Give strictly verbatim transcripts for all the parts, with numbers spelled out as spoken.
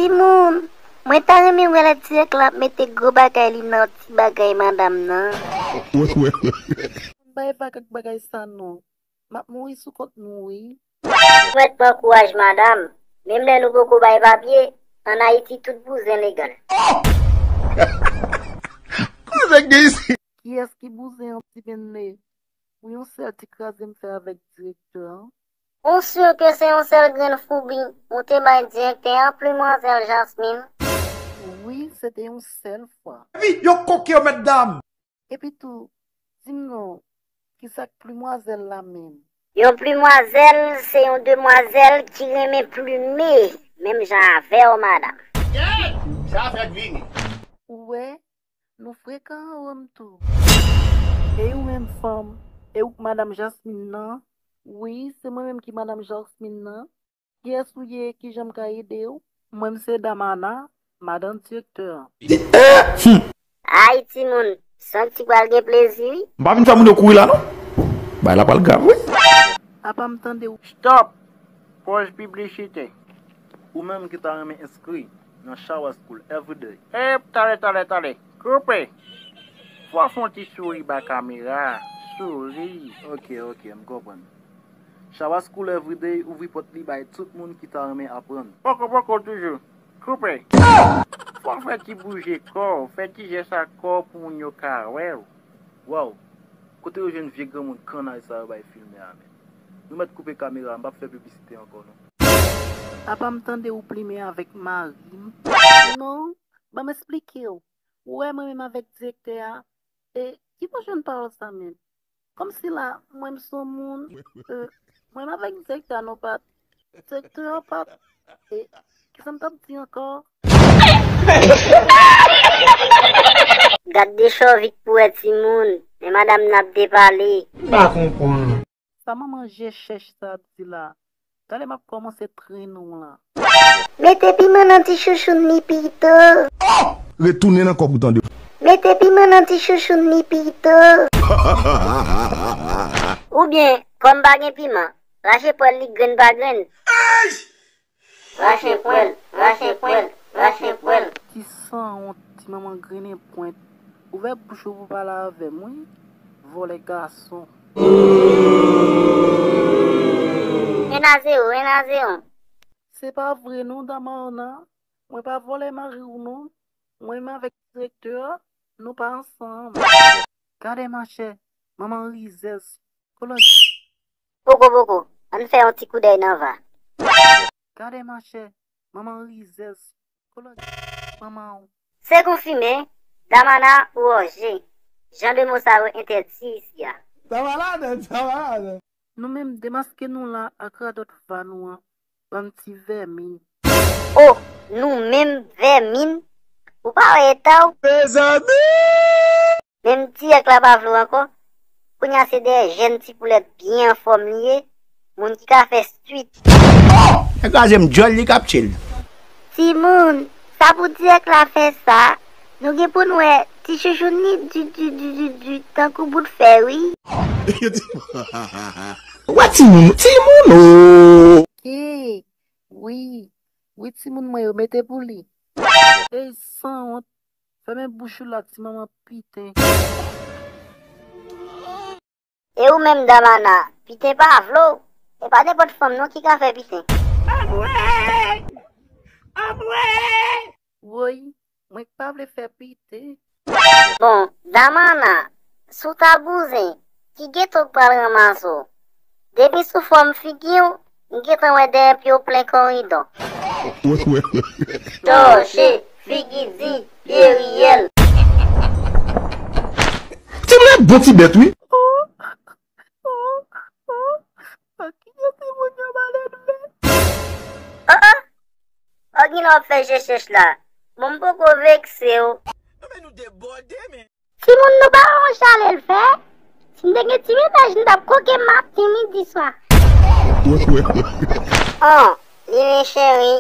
Timoun, mwen ta renmen wè lè dirèk la ap mete gwo bagay li nan ti bagay madanm nan. Bay vag ak bagay sa non. M ap mouri sou kont nou wi. Jwèt pran kouraj madanm. Menm lè nou poko bay papye, ann Ayiti tout bouzen legal. Kiyès ki bouzen an ti benle? Pou yon sèl ti kraze m fè avèk direktè an. Ou si ke se yon sèl grenn foubi ou te bay direktè an plimwazèl Jasmine? Wi, se te yon sèl fwa. Epi yo koke yo mètdam. Epi tou, di m non, kisa k plimwazèl la menm? Yon plimwazèl se yon demwazèl ki renmen plime menm jan avè w madanm. Sa fèk vini. Ou wè, nou frekan an Wòm tou. E ou menm fanm, e ou k madanm Jasmine nan? Wi, se mwen menm ki madanm Jasmine nan. Kiyès ou ye? Kijan m ka ede w? Mwen m se Damana, madanm direktè an. Ay timoun, santi pral gen plezi wi. M pa vin fè moun yo kouri la non. Bagay la pral grav wi. Apa m tande w? Stop! Pòz piblisite. Ou menm ki ta renmen enskri nan Chawa School Everyday. Ep, tande, tande, tande. Koupe! Fò w fè yon ti souri ba kamera a. Souri. Ok, ok, m konprann. Chawa School Everyday ouvri pòt li bay tout moun ki ta renmen aprann. Poko, poko toujou. Koupe! Fò w fè ti bouje kò w, fè ti jès ak kò w pou moun yo ka wè w. Waw! Kote yo jwenn vye granmoun kannay sa yo bay filme a menm? Nou mèt koupe kamera a, m p ap fè piblisite ankò non. Apa m tande ou plimen avèk mari m? Non, ban m esplike w. Ou wè mwen menm avèk direktè a, e ki bon jan de pawòl sa menm? Kòmsi la, mwen m se yon moun, e, mwen menm avèk direktè a nou pa t, direktè a pa t, e, kisa m t ap di ankò? Gad de chòvik pou wè timoun, men madanm nan ap depale. M pa konprann. Sa manman je chèch sa ap di la? Talè m ap kòmanse trennen w la. Mete piman nan ti chouchoun li pito. Retounen nan kòb ou tande. Mete piman nan ti chouchoun li pito. Oubyen, kòm pa gen piman, rache pwèl li grenn pa grenn. Rache pwèl, rache pwèl, rache pwèl. Ti sanwont, ti manman grennen pwent. Ouvè bouch ou pou pale avè m wi, vòlè gason. Enn a zewo, enn a zewo. Se pa vre non Damana, mwen pa vòlè mari w non, mwen menm avèk direktè a, nou pa ansanm. Gade machè, manman rizèz, kolòn. Poko poko, ann fè yon ti koudèy nan va. Gade machè, manman rizèz, kolòn, manman w. Se konfime, Damana ou Òje, jan de mo sa yo entèdi isi a. Sa va ladan, sa va ladan. Nou menm demaske nou la ak radòt va nou an, bann ti vèmin. O, nou menm vèmin? Ou pa wè eta w? Mezanmi! Menm dirèk la pa vle w ankò. Kounye a se de jèn ti poulèt byen anfòm li ye, moun ki ka fè swit. Nèg la je m djòl li k ap tchil. Timoun, sa pou dirèk la fè sa, nou gen pou n wè ti chouchoun li di di di di di tankou bout fè wi. Wè timoun, timoun o. Wi, wi timoun mwen yo mete pou li. Ey sanwont, fèmen bouch ou la ti manman piten. E ou menm Damana, piten pa vle w. E pa nenpòt fanm non ki ka fè piten. Woy, mwen k pa vle fè piten. Bon, Damana, si w ta bouzen, ki geto k pral ranmase w? Depi sou fòm figi w, m gentan wè dèyè pye w plen koridon. Tòche, figi di, pye riyèl. Timoun bon ti bèt wi. Ki jan timoun yo malelve? O o! Ògilè w ap fè je chèch la. Bon m poko vekse w. Non men nou debòde men. Timoun nou pa wè yon chalè l fè? Si m te gen ti mennaj m t ap koke maten midi swa. An, Lili cheri,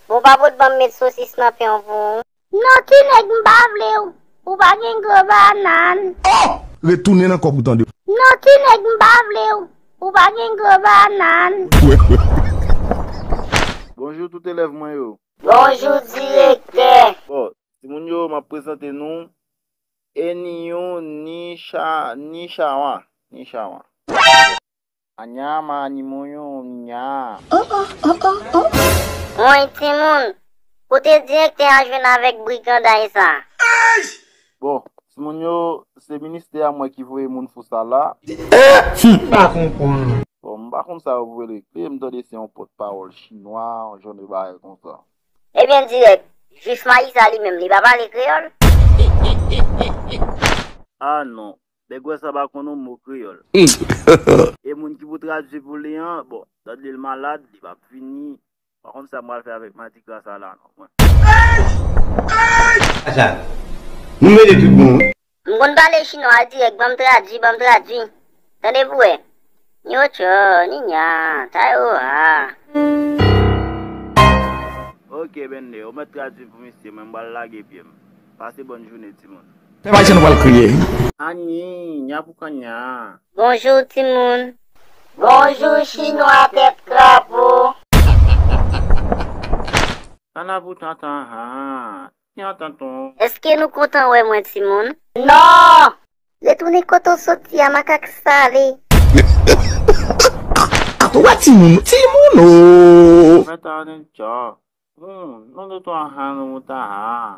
bon pa pot ban m met sosis nan pen w pou ou. Non ti nèg m pa vle w, ou pa gen gwo banann. Retounen nan kòb ou tande. Non ti nèg m pa vle w, ou pa gen gwo banann. Bonjou tout elèv mwen yo. Bonjou direktè. Bon, timoun yo, m ap prezante nou Eniyou Nicha, Nichawa, Nichawa. Anya ma ni moyon nya. Woy timoun, kote direktè a jwenn avèk briganday sa? Bon, timoun yo, se ministè a mwen ki voye moun fou sa la. M pa konprann. Bon, m pa konn sa yo voye regle, m tande se yon pòtpawòl chinwa, yon jan de bagay konsa. Ebyen dirèk, jis mayi sa li menm, li pa pale kreyòl? Ah non, nèg wè sa pa konn yon mo kreyòl. E moun ki pou tradui pou li an, bon, tande l malad, li p ap vini. Pa konn sa m pral fè avèk madigra sa la non, mwen. Sa, nou mele tout bon wi. M konn pale chinwa dirèk, ban m tradui, ban m tradui. Tande pou wè. Nyocho, ninya, tayo a. Ok, bende, ou mèt tradui pou misye, mwen m pral lage pye m. Pase bòn jounen, timoun. Pèp ayisyen nou pral kriye. Ani, nya pou kanya. Bonjou, timoun. Bonjou, chinwa tèt krapo. Kana pou tantan, ha. Nya tanton. Èske nou kontan wè mwen, timoun? Non! Retounen kote w soti a, makak sale. Atò wè timoun, timoun o. Mèt anen tcha. Hmm, non de twa han nou mouta ha.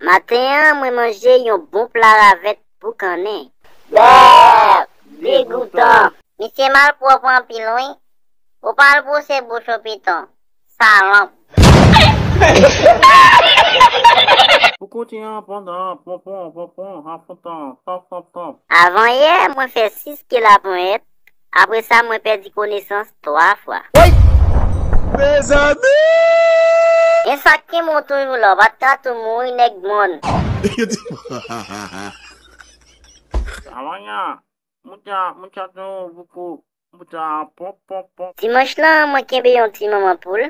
Maten an, mwen manje yon bon pla ravèt boukannen. Bèk! Degoutan! Misye malpwòp anpil wi. Ou pa al bwose bouch ou piton. Salòp! Ou konte an pandan, ponpon, ponpon, an fontan, tanp, tanp, tanp. Avan yè, mwen fè sis ke laponyèt. Apre sa, mwen pèdi konesans twa fwa. Woy! Mezanmi! E sa k kenbe w toujou la, w pa t ka tou mouri nèg mòn. Amanya, mucha, mucha no buku, mucha pom, pom, pom. Dimanch lan, mwen kenbe yon ti manman poul,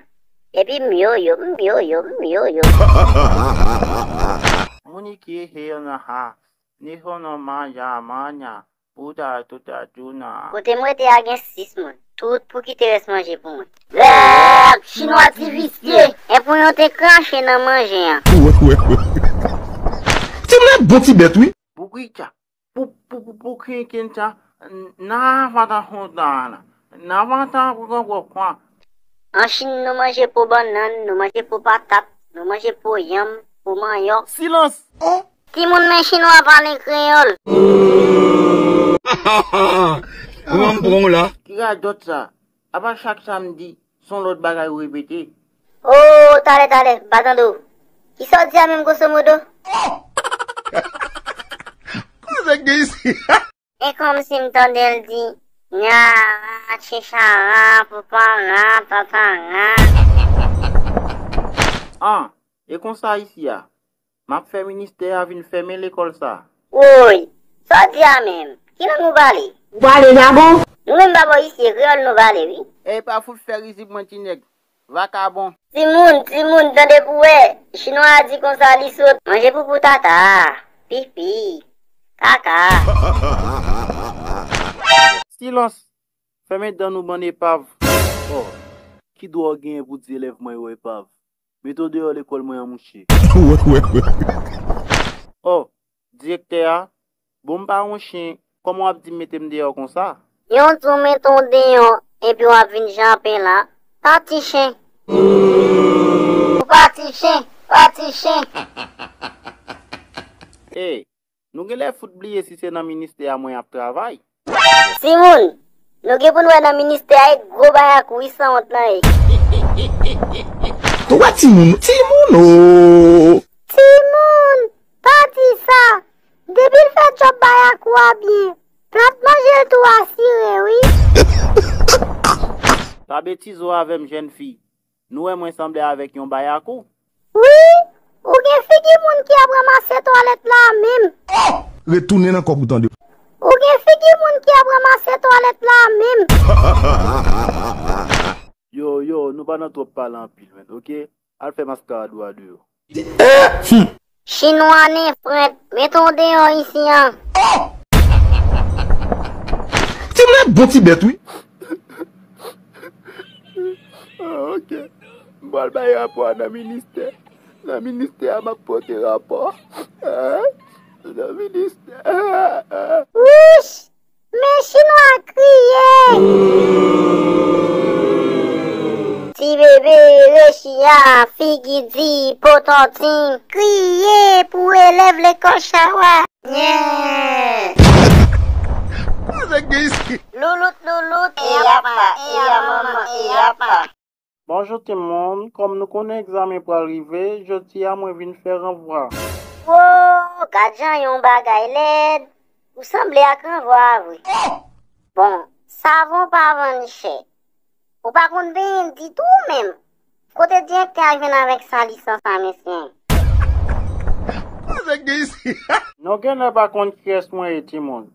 epi m yo yo, m yo yo, m yo yo. Munike he na ha, ni ho no manya, manya. Puta, tuta, tuna. Kote m rete a gen sis moun. Tout pou kite rès manje pou mwen. Lèk! Chinwa ti visye! Enpwen yo te krache nan manje an. Wè, wè, wè. Ti moun bon ti bèt, wi. Pou kri tcha. Pou, pou, pou, pou kri ken tcha. Na vanta honda na. Na vanta pou kon kwa. An Chin, nou manje po bannann, nou manje po patat, nou manje po yanm, po manyòk. Silans! Timoun, men chinwa pale kreyòl. Kòman m pran w la? Ki radòt sa? Apa chak samdi, se yon lòt bagay ou repete? O, talè, talè, m pa tande w. Kisa w di a menm, grosso modo? Kòman sa k gen isi? E kòmsi m tande l di, nya, chicha, poupon, tata. An, e konsa isi a, m ap fè ministè a vin fèmen lekòl sa. Woy, sa w di a menm? Ki lang ou pale? Ou pale jagon? Nou menm pa bò isi, e kreyòl nou pale, wi. E pa fout fè rizib mwen, ti nèg. Vakabon. Timoun, timoun, tande pou wè. Chinwa a di konsa li sot. Manje poupou tata, pipi, kaka. Silans. Fèmen dan nou bann epav. O, ki dwa w genyen pou di elèv mwen yo epav? Mete w deyò lekòl mwen an mouche. Wè, wè, wè. O, direktè a, bon m pa yon chen, kòman w ap di m mete m deyò konsa? Yon di w mete w deyò, epi w ap vin janpe la, pati chen. Ou pati chen, pati chen. E, nou genlè fout bliye si se nan ministè a mwen ap travay. Timoun, nou gen pou n wè nan ministè a e gwo bayakou wi sanwont lan ye. Twa timoun, timoun o. Timoun, pa di sa. Depi l fè djòb bayakou a byen, plat manje l tou asire wi. Pa betize w avè m, jèn fi. Nou wè mwen sanble avèk yon bayakou? Wi, ou gen figi moun ki ap ranmase twalèt la menm. Retounen nan kòk ou tande. Ou gen figi moun ki ap ranmase twalèt la menm. Yo, yo, nou pa nan twòp pale anpil, men, oke? Al fè maskarad ou a deyò. Chinwa nefrèt, mete w deyò isi an. Ti moun bon ti bèt, wi. Ah, oke. M pral bay rapò a nan ministè. Nan ministè a, m ap pote rapò. Nan ministè. Wouch! Men chinwa kriye! Ti bebe rechiya, figi di pototin. Kriye pou elèv lekòl Chawa. Nyè! Loulout, loulout, e apa, e a manman, e apa. Bonjou timoun, kòm nou konnen egzamen pral rive, jodi a mwen vin fè ranvwa. Wo, gad jan yon bagay lèd, ou sanble ak ranvwa a vre. Bon, savon pa vann chè. Ou pa konn benyen ditou menm. Kote direktè a jwenn avèk sa lisans a mesye? Nou genlè pa konn kiyès mwen ye timoun.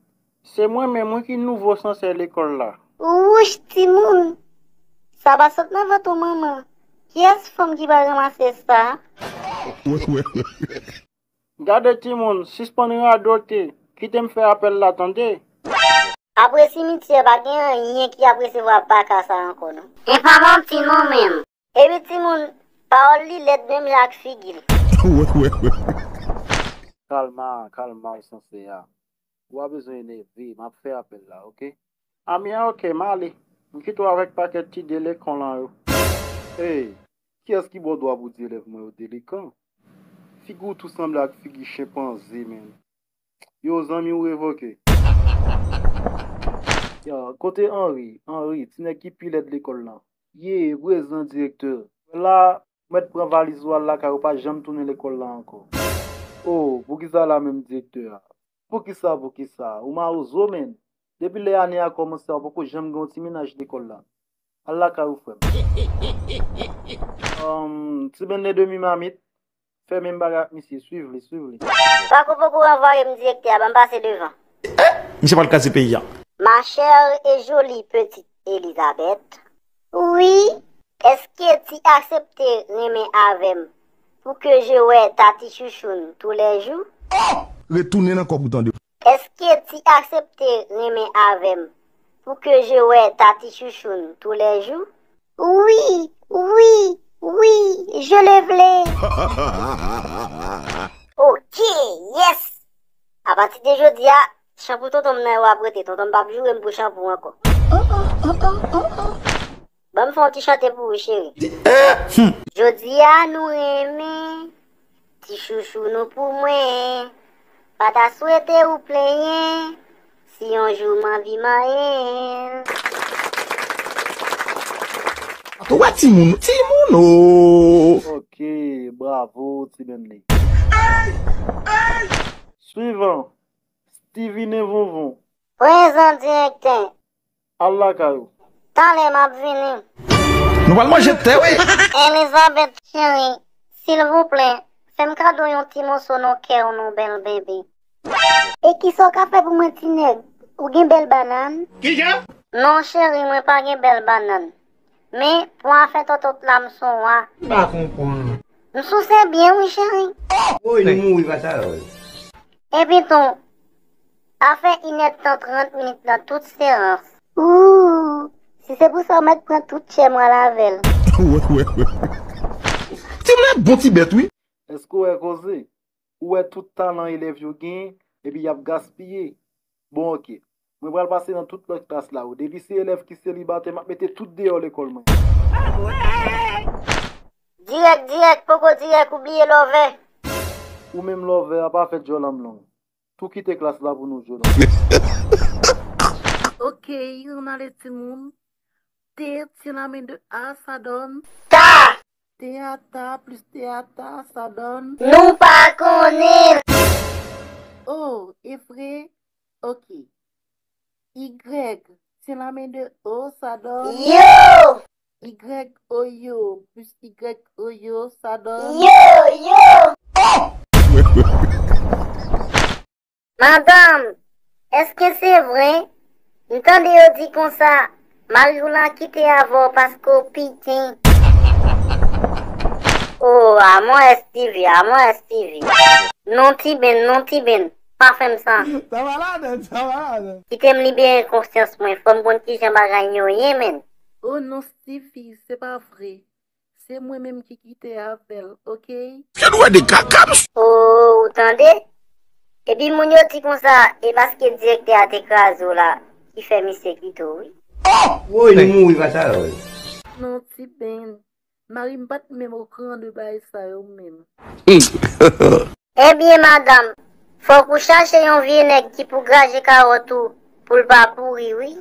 Se mwen menm wi ki nouvo sansè lekòl la. Wouch timoun! Sa pa sot nan vant ou manman. Kiyès fanm ki pral ranmase sa? Gade timoun, sispann radote, kite m fè apèl la tande. Apre simityè pa gen anyen ki ap resevwa baka sa ankò non. E pa manti non menm. Epi timoun, pawòl li lèd menm jan ak figi l. Kalma, kalma, ou sanse a. Ou pa bezwen enève, m ap fè apèl la, oke? Ami an, oke, m ale. M kite w avèk pakèt ti delenkan lan yo. Ey, kiyès ki ba w dwa pou di elèv mwen yo delenkan? Figi w tou sanble ak figi chenpanze, menn. Yo, zanmi w revoke. Yo, kote Henri? Henri, ti nèg ki pi lèd lekòl lan. Ye, prezan direktè. La, mèt pran valiz ou al lakay ou, pa janm tounen lekòl la ankò. O, poukisa la menm direktè a? Poukisa, poukisa? Ou mawozo, menn. Depi lè ane a kòmanse a, ou poko janm gen yon ti mennaj lekòl la. Al lakay ou, frè m. Ti benn ledemi mamit, fè menm bagay ak misye, swiv li, swiv li. Pako poko ranvwaye m direktè a, ban m pase devan. Misye pral kraze peyi a. Ma chère et jolie petite Elisabeth. Wi, èske ti aksepte renmen avè m pou ke je wè ta ti chouchoun tou lè jou? Retounen nan kòb ou tande. Èske ti aksepte renmen avè m pou ke je wè ta ti chouchoun tou lè jou? Wi, wi, wi, je le vle. Ok, yes! Apati de jodi a, chanpou tonton m nan yo ap rete. Tonton m p ap joure m pou chanpou ankò. Ban m fè yon ti chante pou ou, cheri. Jodi a nou renmen, ti chouchou nou pou mwen. Pa ta swete ou plenyen, si yon jou m anvi manyen l. Ou wè timoun, timoun o. Ok, bravo, ti Benley. Swivan, Steevie Nen Vonvon. Prezan direktè. Al lakay ou. Talè m ap vini. Nou pral manje tè, wi. Elizabeth cheri, silvouplè, fè m kado yon ti moso nan kè w non, bèl bebe. E kisa w ka fè pou mwen, ti nèg? Ou gen bèl banann? Kijan? Non, cheri, mwen pa gen bèl banann. Men, pou afè tòtòt la, m son wa. M pa konprann. M souse byen, wi, cheri. Woy, nou mouri pa sa, woy. Epi tou, afè inèdtan trant minit nan tout seyans. Ooh, si se pou sa, w mèt pran tout tchè m al avè l. Ti m nan bon ti bèt, wi. Èske w wè koze? Ou wè tout talan elèv yo genyen, epi y ap gaspiye. Bon, oke. Mwen pral pase nan tout lòt klas la yo. Depi se elèv ki selibatè, m ap mete tout deyò lekòl mwen. Dirèk, dirèk, poko dirèk, ou bliye lòvè. Ou menm lòvè a pa fè djòl an m long. Tou kite klas la pou nou, jodi. Ok, ann ale timoun. T, tien la main de A, ça donne. Ta! T A ta plus T A ta, ça donne. Nou pa konnen. O, e vre? Ok. Y, tien la main de O, ça donne. Yo! Y, O, yo, plus Y, O, yo, ça donne. Yo, yo! Madanm, èske se vre? M tande yo di konsa, mari w la kite avè w paske w piten. O, amon Steevie, amon Steevie. Non, Ti Ben, non, Ti Ben, pa fè m sa. Sa va ladan, sa va ladan. Kite m libere konsyans mwen, fò m konn kijan bagay yo ye, menn. O non, Steevie, se pa vre. Se mwen menm ki kite avè l, oke? Yo dwe de kaka, m. O, ou tande? Epi moun yo di konsa, e paske direktè a te kraze w la, ki fè misye kite w, wi. Woy, nou mouri fas a yo. Non, Ti Ben. Mari m pa t menm okran de bagay sa yo menm. Ebyen, madanm, fòk ou chache yon vye nèg ki pou graje kawòt ou pou l pa pouri, wi.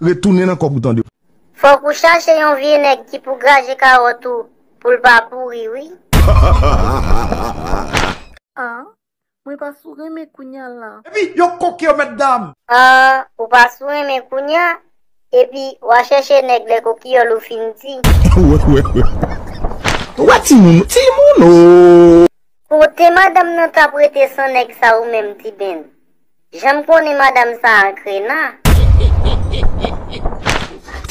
Retounen nan kòk ou tande. Fòk ou chache yon vye nèg ki pou graje kawòt ou pou l pa pouri, wi. A, mwen pa sou renmen kounya la. Epi, yo koke yo, mèt dam. A, ou pa sou renmen kounya, epi w a chèche nèg lè kokiyòl ou fin di. Wè, wè, wè. Wè timoun, timoun, o. Kote madanm nan t ap rete san nèg sa ou menm, Ti Ben? Jan m konnen madanm sa a krena.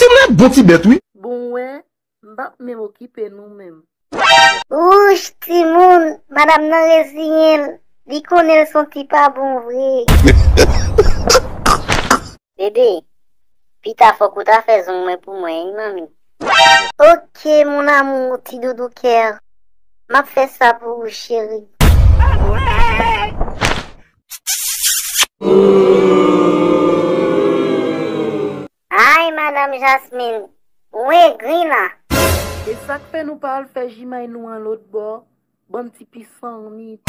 Timoun e bon ti bèt, wi. Bon, wè, m p ap menm okipe nou menm. Wouch, timoun, madanm nan reziyen l. Li konnen l se yon ti pa bon vre. Bebe, pita fòk ou ta fè zong mwen pou mwen, wi, manmi. Ok, mon amour, ti doudou kè. M ap fè sa pou ou, cheri. Ay, madanm Jasmine, ou egri la. E sa k fè nou pa al fè jimay nou an lòt bò? Bann ti pisanmit.